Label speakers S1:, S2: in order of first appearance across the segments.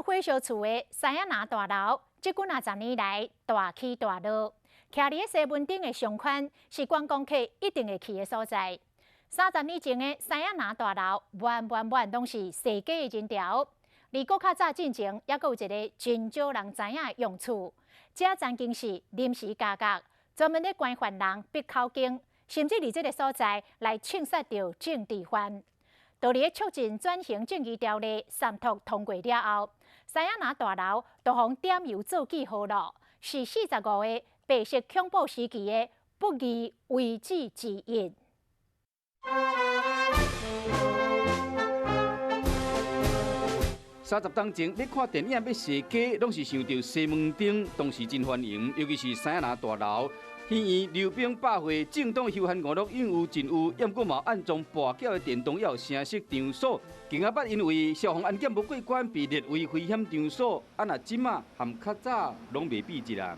S1: 火燒厝的獅仔林大樓，這幾若十年來大起大落，徛佇咧西門町的商圈是觀光客一定會去的所在。30年前的獅仔林大樓，滿滿滿攏是踅街的人潮。而閣較早進前，猶閣有一个真少人知影的用處，這曾經是臨時監獄，專門咧關犯人閉口經，甚至佇這个所在來槍殺著政治犯。到佇咧促進轉型正義條例三讀通過了後，獅仔林大樓就予點油做記號囉，是45個白色恐怖時期的不義遺址之一。
S2: 30冬前，欲看電影、欲踅街，攏是想著西門町，當時真繁榮，尤其是獅仔林大樓。戲院、溜冰、百貨、正當休閒娛樂應有盡有，猶閣嘛有暗裝跋筊的電動，也有聲色場所。更猶捌因為消防安檢無過關，被列為危險場所。啊，若這馬和較早攏袂比一啦。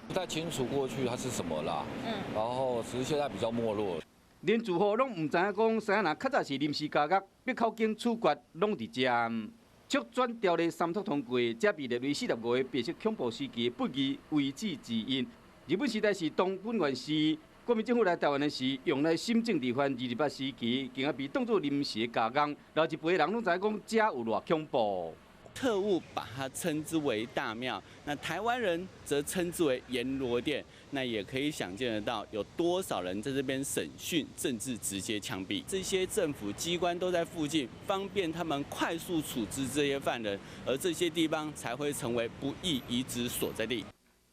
S3: 不太清楚過去它是什麼啦，然後只是現在比較沒落。
S2: 連住戶攏毋知影講，獅仔林較早是臨時監獄，閉口經處決攏佇遮。促轉條例三讀通過，這被列為45個白色恐怖時期不義遺址之一。日本時代是東本願寺，國民政府來台灣的時，用來審政治犯。二二八時期，更加被當作臨時的監獄。老一輩人攏知影講，這有偌恐怖。
S4: 特務把它稱之為大廟，那台灣人則稱之為閻羅殿。那也可以想見得到，有多少人在這邊審訊，甚至直接槍斃。這些政府機關都在附近，方便他們快速處置這些犯人，而這些地方才會成為不義遺址所在地。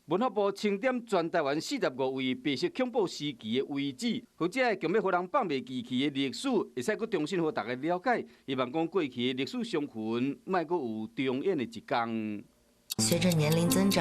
S2: 文化部清點全台灣45位白色恐怖時期的遺址，或者強欲予人放袂記去的歷史，會使閣重新予大家了解。希望講過去的歷史傷痕，莫閣有重演的一天。
S5: 隨著年齡增長。